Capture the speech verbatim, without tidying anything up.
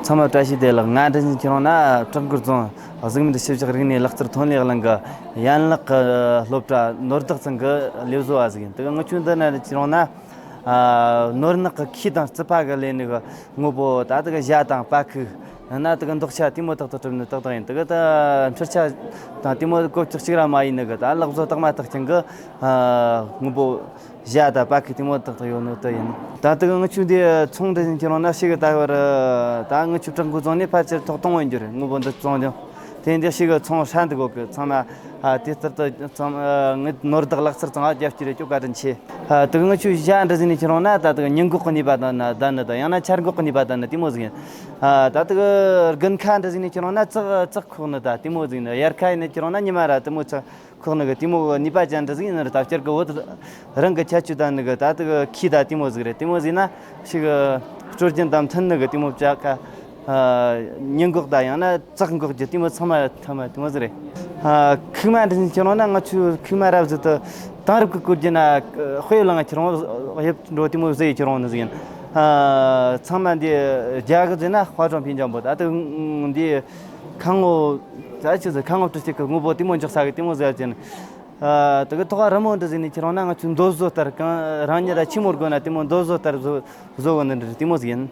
ཚང་མ་བཀྲ་ཤིས་བདེ་ལེགས། ང་འདྲ་བཞིན་ཁྱེད་རང་ན་བྲག་འགོ་རྫོང་གཟུགས་མེད་ཞིབ་འཇུག་རིག་གནས་ལག་རྩལ་ཐོན་ལས་གླིང་གི་ཡན་ལག་གི་སློབ་གྲྭ་ནོར་བདག་ཚང་གི་ལས་བཟོ་བ་ཟིག་ཡིན། དེ་གི་ངི་ཆོ་འདི་ན་ཁྱེད་རང་ན་ནོར་ནག་གི་ཁྱི་དང་རྩིད་པ་གི་ལས་ནི་གི་དངོས་པོ་ད་དེ་གི་ཞྭ་དང་པ་ཁུག་ན་དེ་གི་འདོགས་ཆ་དེ་མོ་ཏག་ཏག་གྲུབ་ནི་ཏག་ཏག་ཡིན། དེ་གི་ད་འཕྲུལ་ཆས་དང་དེ་མོ་གོ་ཅིག་གཅིག་ར་མ་ཡིན་ནི་གི་ད་ལག་བཟོ་རྟགས་མ་ཐག་ཅན་གི་དངོས་པོ་ཞྭ་དང་པ་ཁུག་དེ་མོ་ཏག་ཏག་ཡོད་ནོ་དེ་ཡིན། ད་དེ་གི་ངི་ཆོ་འདི་ཚོང་འདྲ་བཞིན་ཁྱེད་རང་ན་ཞིག་གི་ད་བར་ད་ངི་ཆོ་བྲག་འགོ་རྫོང་ནས་ཕལ་ཆེར་ཐོག་གཏོང་བ་འགྱུར་དངོས་པོ་འདི་བཙོང་ཀྱང་། དེ་འདི་ཞིག་གི་ཚོང་ཧྲ་འདི་གོ་གི་ཚང་མ་ཨ་དེ་ལྟར་དུ་ཚང་ངི་ནོར་བདག་ལག་རྩལ་ཚང་ཨ་རྒྱབ་སྐྱོར་རེ་ཅོ་བཀའ་དྲིན་ཆེ། ཨ་དེ་གི་ངི་ཆོ་ཞྭ་འདྲ་བཞིན་ནས་ཁྱེད་རང་ན་ད་དེ་གི་ཉིན་འགོག་གི་ནུས་པ་དང་ན་ད་ནི་དང་ཡང་ན་ཆར་འགོག་གི་ནུས་པ་དང་ནི་དེ་མོ་ཟིག་ཡིན། ཨ་ད་དེ་གི་དགུན་ཁ་འདྲ་བཞིན་ནས་ཁྱེད་རང་ན་ཙག་ཙག་ཁོག་ནི་ད་དེ་མོ་ཟིག་ཡིན། དབྱར་ཁ་ཡིན་ནི་ཁྱེད་རང་ན་ཉི་མ་ར་དེ་མོ་ཚ་ཁོག་ནི་གི་དེ་མོ་གི་ནུས་པ་ཅན་འདྲ་ཟིག་ཡིན་ནི་རེད། ད་སྤྱིར་གི་བོད་རང་གི་ཁྱད་ཆོས་དང་ནི་གི་ད་དེ་གི་ཁྱི་ད་དེ་མོ་ཟིག་རེད། དེ་མོ་ཟིག་ན་ཞིག་གི་སྲོལ་རྒྱུན་དང་མཐུན་ནི་གི་དེ་མོ་བྱ་ཁ་ཉིན་འགོག་ད་ཡང་ན་ཙག་འགོག་རྒྱུ་དེ་མོ་ཚང་མ་ཐ་མ་དེ་མོ་ཟིག་རེད། ཁུག་མ་འདྲ་ཞིག་ཁྱེད་རང་ན་ང་ཆོ་ཁུག་མ་རབ་ཟིག་ཏུ་དེང་རབས་གི་བཀོལ་རྒྱུ་ན་དཔེ་ལ་ང་ཁྱེད་རང་དབྱིབས་འགྲོ་དེ་མོ་ཟིག་ཁྱེད་རང་ནི་ཟིག་ཡིན། ཚང་མ་འདི་རྒྱ་གི་ཟིག་ན་化妆品 ཅན་པོ་ད་དེ་འདི་ཁ་ངོ་ད་ཆི་ཟིག་ཁ་ངོ་བཀྲུ་སྟེགས་གི་དངོས་པོ་དེ་མོ་འཇོག་ས་གི་དེ་མོ་ཟེར་ཅན། ཨ་དེ་གི་ཐོག་རི་མོ་འདྲ་ཟིག་ནས་ཁྱེད་རང་ན་ང་ཆོ་མདོ་བཟོ་ལྟར་གང་རང་ཉིད་ལ་ཆི་མོ་དགོས་ན་དེ་མོ་མདོ་བཟོ་ལྟར་བཟོ་བཟོ་གོ་ནི་འདྲ་དེ་མོ་ཟིག་ཡིན།